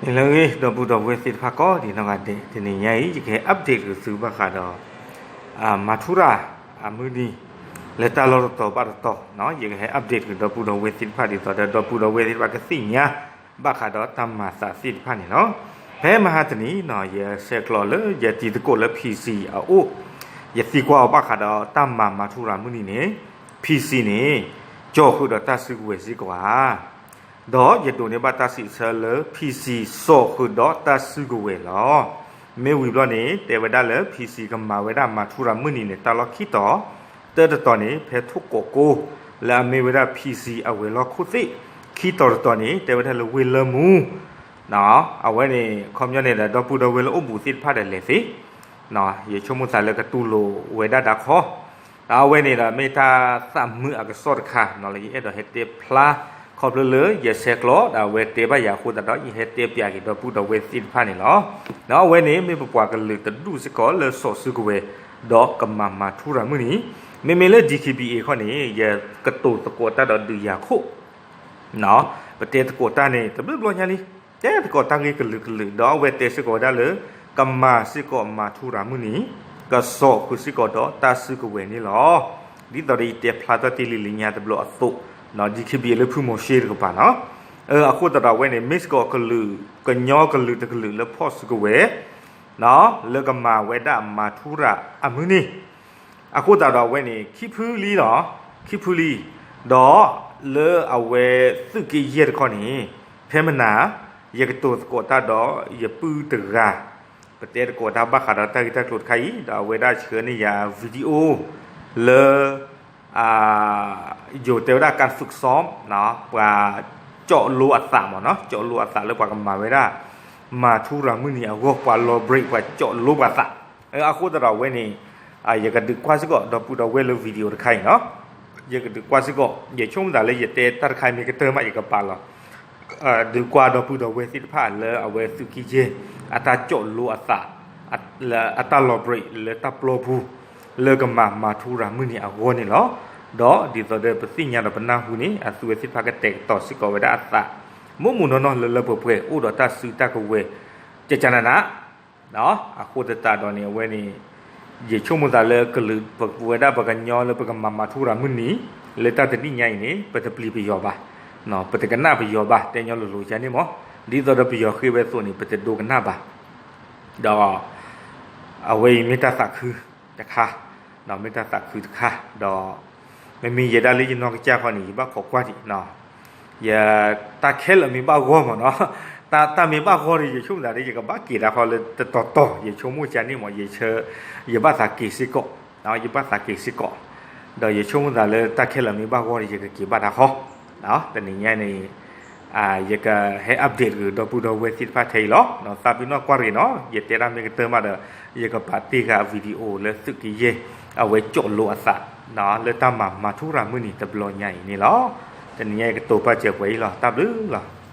န့ၣ်လၢအဂ့ၤ ဒီပုၢ်ဒီဝဲၢ်သ့ၣ်တဖၣ်ကိးဒံးနီၢ်ဂၤဒဲး, တနံၤညါအံၤ ယကဟဲ update က့ၤသုဘၣ်ဃးဒီး မၤထူရၤအမုၢ်နံၤ လၢတၢ်လီၢ်တတီၤဘၣ်တတီၤ, ယကဟဲ update က့ၤဒီပုၢ်ဒီဝဲၢ်သ့ၣ်တဖၣ် ဒ်သိးဒီး ဒီပုၢ်ဒီဝဲၢ်သ့ၣ်တဖၣ်ကသ့ၣ်ညါဘၣ်ဃးဒီးတၢ်မၤသးသ့ၣ်တဖၣ်န့ၣ်လီၤ. ဖဲမဟါတနံၤ ယဆဲးကျိးလၢယတံၤသကိးလၢ PC အအိၣ်, ယသံကွၢ်အီၤဘၣ်ဃးဒီးတၢ်မၤမၤထူရၤမုၢ်နံၤန့ၣ် PC န့ၣ် ကၠီၣ်ဃုာ်ဒီးတၢ်စုကဝဲၤစ့ၢ်ကီးဧါ ဒီးယဒိးန့ၢ်ဘၣ်တၢ်စံးဆၢလၢ PC စိာ်ဃုာ်ဒီးတၢ်စုကဝဲၤလီၤ. မ့ၢ်ဝံၤဘျီန့ၣ် တဲဝဲဒၣ်လၢ PC ကမၤဝဲဒၣ်မၤထူရၤမုၢ်နံၤန့ၣ် တၢ်လီၢ်ခံတီၤ, တၢတတီၤန့ၣ် ဖဲထိၣ်ကိးကိ, လၢအမ့ၢ်ဝဲဒၣ် PC အဝဲၤလီၢ်ခိၣ်သ့ၣ်, ခံတီၤတတီၤန့ၣ် တဲဝဲဒၣ်လၢဝ့ၢ်လၢမူ, အဝဲန့ၣ် ခီပညီန့ၣ်ဒီး ဒီပုၢ်ဒီဝဲၢ်လၢအိၣ်ဘူးသ့ၣ်တဖၣ်ဒီးလဲၤသ့, ယဆိကမိၣ်သးလၢကတူၢ်လိာ်ဝဲဒၣ်ဒၣ်ခီ, ဒီးအဝဲန့ၣ်ဒီးမ့ၢ်တၢ်သးမုာ်အကစီၣ်တခါနီၤ လၢယအဲၣ်ဒိးဟဲတဲဖျါ, ခီဖျိလၢယဆဲးကျိးဒီးအဝဲတဲဘၣ်ယၤအဃိသတးဒီး ယဟဲတဲပၠးက့ၤဒီပုၢ်ဒီဝဲၢ်သ့ၣ်တဖၣ်န့ၣ်လီၤ. ဒီးအဝဲန့ၣ်မ့ၢ်ပပှၤကလုာ်တဒူၣ်စ့ၢ်ကီးလၢစိာ်စုကဝဲၤ, ဒီးကမၤမၤထူရၤမုၢ်နံၤ, မ့မ့ၢ်လၢ DKBA ခီန့ၣ် ယကတိၤသကိးတၢ်ဒီးဒုးယၤခိၣ် ပတဲသကိးတၢ်န့ၣ် တဘျုးဘျီညါလံ, တဲသကိးတၢ်ဂ့ၢ်ကလုာ်ကလုာ် ဒီးအဝဲတဲစ့ၢ်ကီးဝဲဒၣ်လၢ ကမၤစ့ၢ်ကီးမၤထူရၤမုၢ်နံၤ, ကစိာ်ဃုာ်စ့ၢ်ကီးဒီးတၢ်စုကဝဲၤန့ၣ်လီၤ. ဒ်သိးဒီးယတဲဖျါထီၣ်တ့ၢ်လံလံညါတဘျီအသိး, DKBA လၢဖုမိၤၡ့တကပၤနီၤ, အဃိသတးဒီးအဝဲန့ၣ် မ့ၢ်စ့ၢ်ကီးကလုာ်, ကညီကလုာ်တကလုာ်လၢဖီၣ်စုကဝဲၤ လၢကမၤဝဲဒၣ်မၤထူရၤအမုၢ်နံၤ, အဃိသတးဒီးအဝဲန့ၣ် ခံဖုလံလီၤ, ခံဖုလံ, ဒီးလၢအဝဲသုးက့ယဲၢ်တခီန့ၣ်, ဖဲမနၤ ယကတိၤသကိးတၢ်ဒီးယပုၢ်တဂၤ, ပတဲသကိးတၢ်ဘၣ်ဃးဒီးတၢ်ဂ့ၢ်တၢ်ကျိၤတခါအံၤ ဒီးအဝဲဒၣ်ဆှၢန့ၢ်ယၤ video လၢ ယိၤတဲဝဲဒၣ် การฝึกซ้อม ပှၤကၠီၣ်လိအသးမ့ၢ်နီၤ, ကၠီၣ်လိအသးလၢပှၤကမၤဝဲဒၣ် မၤထူရၤမုၢ်နံၤအဂီၢ် ပှၤလီၤ break ပှၤကၠီၣ်လိပှၤသး, အဃိသတးဒီးအဝဲန့ၣ် ယကဒုးကွၢ်စ့ၢ်ကီးဒီပုၢ်ဒီဝဲၢ်လၢ video တခါအံၤနီၤ, ယကဒုးကွၢ်စ့ၢ်ကီး ယဆိကမိၣ်သးလၢယတဲတၢ်တခါအံၤမ့ၢ်ကတၢၢ်မး ယကပာ်လီၤ ဒုးကွၢ်ဒီပုၢ်ဒီဝဲၢ်သ့ၣ်တဖၣ်လၢအဝဲသုးက့ယဲၢ် အတၢ်ကၠီၣ်လိအသး, လၢအတၢ်လီၤ break လၢတၢ်ပျီပူၤ လၢကမၤမၤထူရၤမုၢ်နံၤအဂီၢ်န့ၣ်လီၤ. ဒီးဒ်သိးဒီးပသ့ၣ်ညါဒီးပနၢ်ဟူန့ၣ် အသုဝဲသ့ၣ်တဖၣ်ကတဲာ်ကတီၤစ့ၢ်ကီးဝဲဒၣ်အသး မိၢ်မိၢ်နီၢ်နီၢ်လၢလၢပှဲၤပှဲၤ အိၣ်ဒီးတၢ်စုတၢ်ကဝဲၤ ကကနန အဃိသတးဒီးန့ၣ် အဝဲန့ၣ် ယဆိကမိၣ်သးလၢကလုာ်ပဝဲဒၣ်ပှၤကညီလၢပကမၤမၤထူရၤမုၢ်နံၤ လၢတၢ်တနံၣ်ညါအံၤန့ၣ် ပတပျံၤပယီၤဘၣ်, ပတကနၣ်ပယီၤဘၣ် တဲညီလိၤလိၤကန့ၣ်မ့ၢ်, ဒ်သိးဒီးပယီၤဃ့ဝဲအသိးန့ၣ် ပတဒိကနၣ်ဘၣ်, ဒီးအဝဲအံၤမ့ၢ်တၢ်သးခုတခါ, မ့ၢ်တၢ်သးခုတခါ ဒီး မ့မ့ၢ်ယဲဒၣ်လၢယနီၢ်ကစၢ်ခီန့ၣ် ယဘၣ်ခိးကွၢ်ဒံး ယတၢ်ခဲလၢာ်မ့ၢ်ဘၣ်ဂီၢ်မ့ၢ်နီၤ, တၢ် တၢ်မ့ၢ်ဘၣ်ဂီၢ်ဒီး ယဆိကမိၣ်သးဒီး ယကဘၣ်က့ၤတၢ်ဃီလၢတတီၤတီၤ ယဆိကမိၣ်ကန့ၣ်မ့ၢ် ယဘၣ်သးက့ၤစ့ၢ်ကီး, ယဘၣ်သးက့ၤစ့ၢ်ကီး, ဒီးယဆိကမိၣ်သးလၢတၢ်ခဲလၢာ်မ့ၢ်ဘၣ်ဂီၢ်ဒီး ယကက့ၤဘၣ်တၢ်ဃီ, တနံၤညါန့ၣ် ယကဟဲ update က့ၤဒီပုၢ်ဒီဝဲၢ်သ့ၣ်တဖၣ်ထဲအံၤလီၤ. သးပ့ၤနီၣ်ကွၢ်တဂ့ၤနီၤ, ယတဲတၢ်မ့ၢ်ကတၢၢ်မးဒီး ယကပာ်တ့ၢ်ဃာ် video လၢသုးက့ယဲၢ် အဝဲကၠီၣ်လိအသး လၢတၢ်မၤမၤထူရၤမုၢ်နံၤတဘျီညါအံၤန့ၣ်လီၤ. တနံၤညါအံၤကတိၤပာ်စၢၤပှဲၤအံၤလီၤ. တၢ်ဘျုးလီၤ.